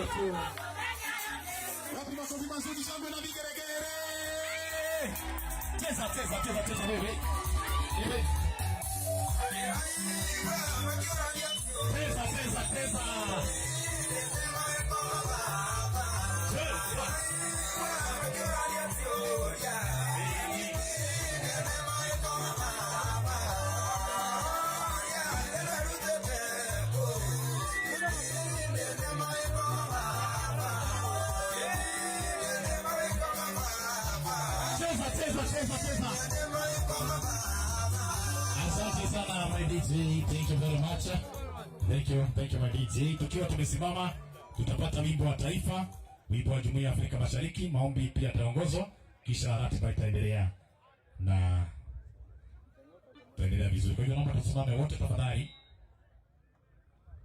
yetu. Wapi makofi mazuri, shangwe na vigeregere. Cheza, cheza, cheza, cheza wewe. Ewe. Cheza, cheza, cheza. Cheza. Cheza, cheza, cheza, cheza. Asante sana, my DJ. Thank you very much. Thank you, thank you, my DJ. Tukiwa tumesimama, tutapata wimbo wa taifa, wimbo wa Jumuiya ya Afrika Mashariki, maombi pia yataongozwa, kisha ratiba itaendelea na tutaendelea vizuri. Kwa hivyo naomba tusimame wote tafadhali.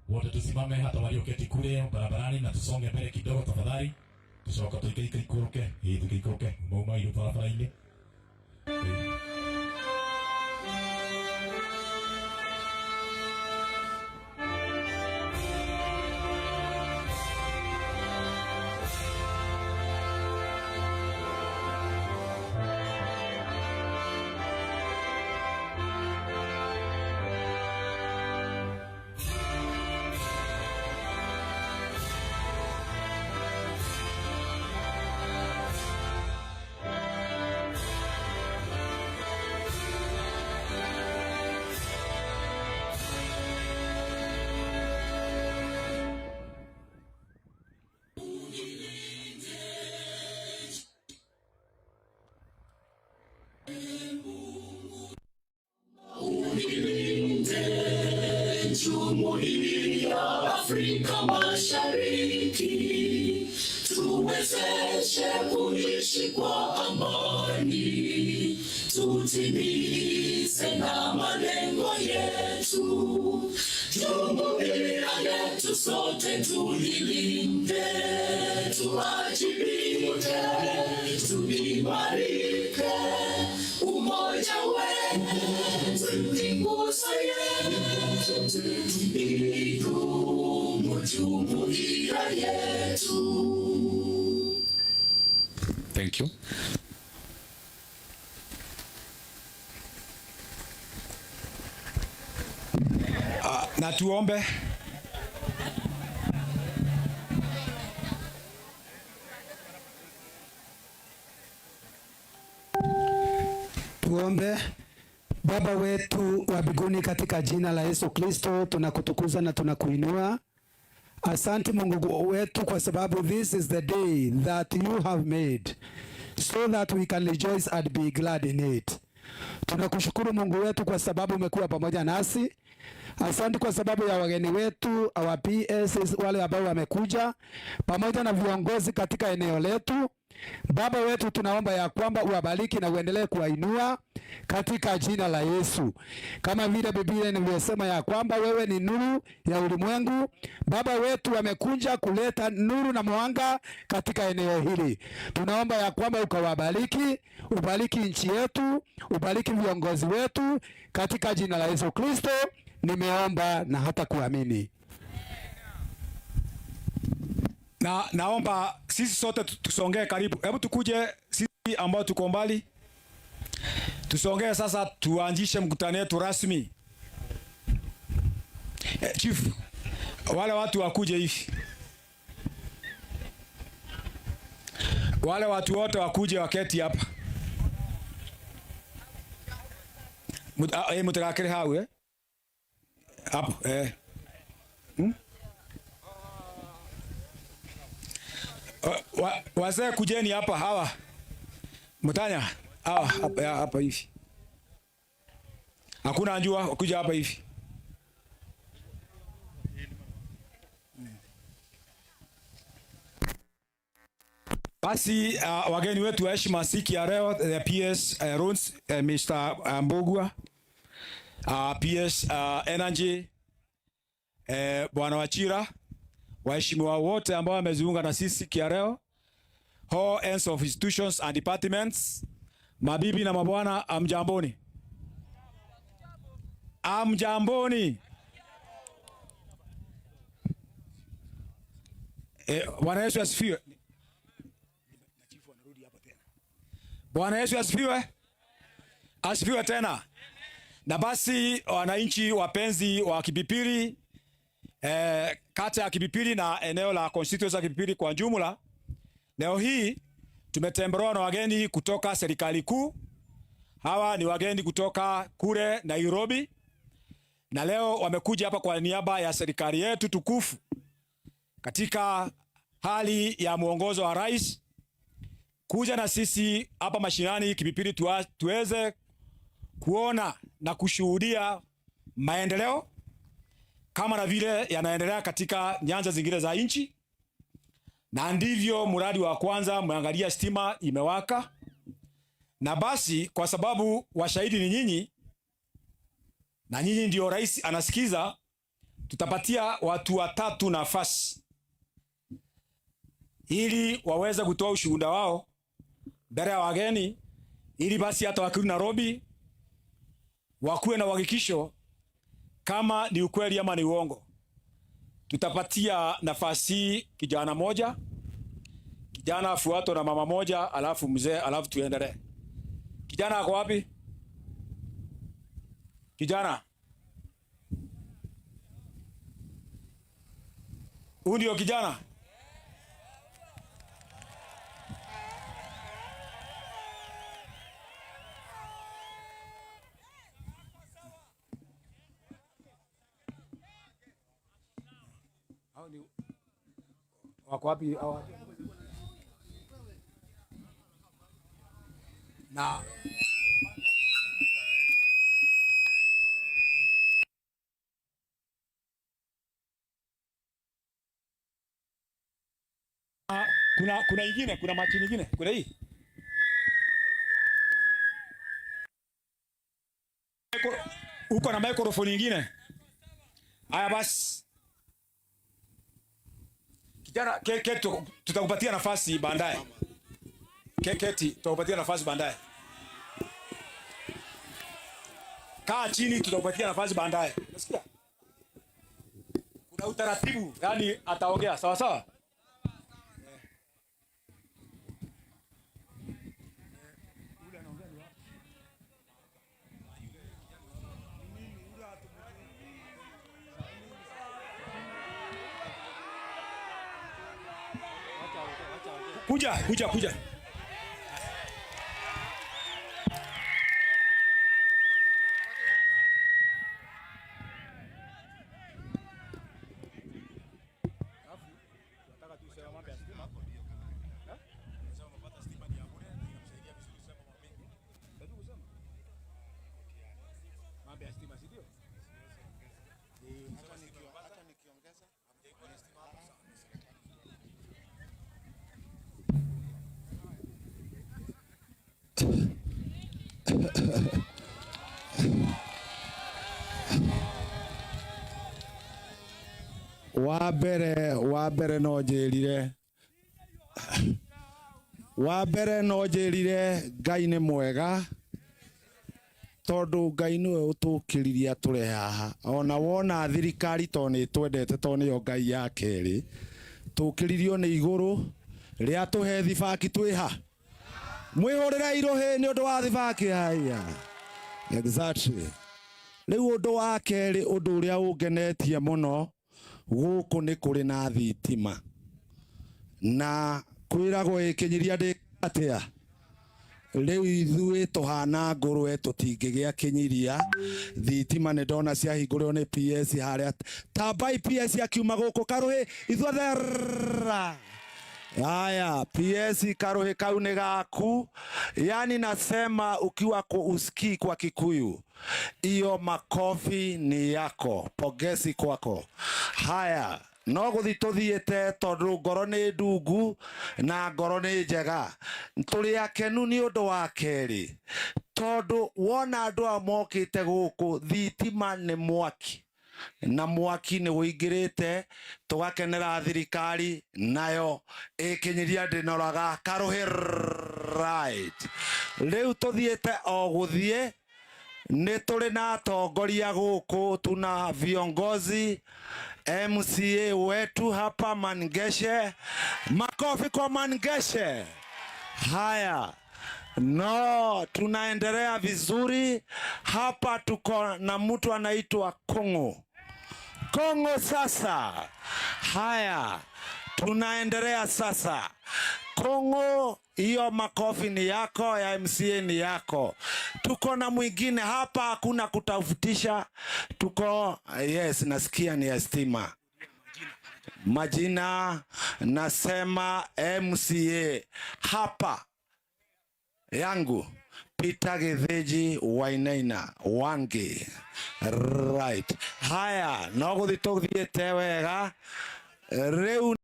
Wote tusimame, hata walioketi kule barabarani, na tusonge mbele kidogo tafadhali. Tucoka tuikaike ikũrũke, ĩ tũgĩikũrũke mauma iru barabara-inĩ. Ĩ. Jumuiya ya Afrika Mashariki, tuwezeshe kuishi kwa amani, tutimize na malengo yetu. Jumuiya yetu sote tuilinde, tuwajibike, tuimarike. Umoja wetu ni nguzo yetu, idumu jumuiya yetu. Thank you. Na tuombe. Tuombe. Baba wetu wa mbinguni, katika jina la Yesu Kristo tunakutukuza na tunakuinua. Asante Mungu wetu kwa sababu this is the day that you have made so that we can rejoice and be glad in it. Tunakushukuru Mungu wetu kwa sababu umekuwa pamoja nasi. Asante kwa sababu ya wageni wetu, our PS wale ambao wamekuja pamoja na viongozi katika eneo letu. Baba wetu, tunaomba ya kwamba uwabariki na uendelee kuwainua katika jina la Yesu, kama vile Biblia inavyosema ya kwamba wewe ni nuru ya ulimwengu. Baba wetu, wamekuja kuleta nuru na mwanga katika eneo hili. Tunaomba ya kwamba ukawabariki, ubariki nchi yetu, ubariki viongozi wetu katika jina la Yesu Kristo nimeomba na hata kuamini. Na naomba sisi sote tusongee karibu. Hebu tukuje sisi ambao tuko mbali. Tusongee sasa tuanzishe mkutano wetu rasmi. Chief, wale watu wakuje hivi. Wale watu wote wakuje waketi hapa. Mutakakire hau eh? Hapo eh. Wazee kujeni hapa hawa. Mutanya hawa hapa, hapa hivi. Hakuna anjua kuja hapa hivi. Basi wageni wetu wa heshima siku ya leo, the PS Roads, Mr. Mbugua, PS Energy, Bwana Wachira, waheshimiwa wote ambao wameziunga na sisi siku ya leo, all heads of institutions and departments, mabibi na mabwana, amjamboni. Amjamboni. Bwana Yesu asifiwe. Bwana Yesu asifiwe. Asifiwe tena. Na basi wananchi wapenzi wa Kipipiri, kata ya Kipipiri na eneo la constituency ya Kipipiri kwa jumla, leo hii tumetembelewa na wageni kutoka serikali kuu. Hawa ni wageni kutoka kule Nairobi, na leo wamekuja hapa kwa niaba ya serikali yetu tukufu katika hali ya mwongozo wa rais kuja na sisi hapa mashinani Kipipiri tuweze kuona na kushuhudia maendeleo kama na vile yanaendelea katika nyanja zingine za nchi. Na ndivyo mradi wa kwanza, mwangalia stima imewaka. Na basi kwa sababu washahidi ni nyinyi na nyinyi ndio rais anasikiza, tutapatia watu watatu nafasi ili waweze kutoa ushuhuda wao mbele ya wageni, ili basi hata wakirudi Nairobi wakuwe na uhakikisho kama ni ukweli ama ni uongo. Tutapatia nafasi kijana moja, kijana afuatwe na mama moja, alafu mzee, alafu tuendelee. Kijana ako wapi? Kijana huyu ndio kijana. Wako wapi hawa? Na kuna ingine, kuna machi nyingine, kuna hii. Uko na microphone nyingine? Haya basi. Kijana, keti, tutakupatia nafasi baadaye. Keti, tutakupatia nafasi baadaye. Kaa chini, tutakupatia nafasi baadaye. Unasikia? Kuna utaratibu, yani ataongea, sawa sawa? Kuja, kuja, kuja. Wa mbere no njĩrire, wa mbere no njĩrire Ngai nĩ mwega, tondũ Ngai nĩwe ũtũkĩririe atũrehe haha. Ona wona thirikari to nĩ twendete, to nĩyo Ngai ya kerĩ, tũkĩririo nĩ igũrũ rĩatũhe thibaki twĩha. Mwĩhũrĩre irũhĩ nĩ ũndũ wa thibaki. Haya, exactly. Rĩu ũndũ wa kerĩ, ũndũ ũrĩa ũngenetie mũno gũkũ nĩ kũrĩ na thitima, na kwĩragwo ĩkĩnyiria ndĩ atĩa. Rĩu ithuĩ tũhana ngũrwe, tũtingĩgĩa kĩnyiria. Thitima nĩ ndona ciahingũrĩrwo nĩ PS harĩa tambai. PS akiuma gũkũ karũhĩ ithuothe. Haya, PS karuhi kau nĩ gaku. Yani nasema ukiwa usikii kwa Kikuyu, iyo makofi ni yako, pongezi kwako. Haya, no guthi tuthiite tondu ngoro ni ndungu na ngoro ni njega. Turi akenu ni undu wa keri, tondu wona andu aya mokite guku, thitima ni mwaki na mwaki nĩ ũingĩrĩte, tũgakenera thirikari nayo ĩkĩnyiria ndĩnoraga karũhĩ. Right, rĩu tũthiĩte o gũthiĩ, nĩ tũrĩ na atongoria gũkũ, tuna viongozi. MCA wetu hapa Mangeshe. Makofi kwa Mangeshe. Haya, no, tunaendelea vizuri hapa. Tuko na mtu anaitwa Kongo. Kongo sasa. Haya, tunaendelea sasa. Kongo, hiyo makofi ni yako, ya MCA ni yako. Tuko na mwingine hapa, hakuna kutafutisha. Tuko yes, nasikia ni ya stima majina, nasema MCA hapa yangu Peter Githinji Wainaina Wangi. Right. Haya, no guthi tuthiite wega riu.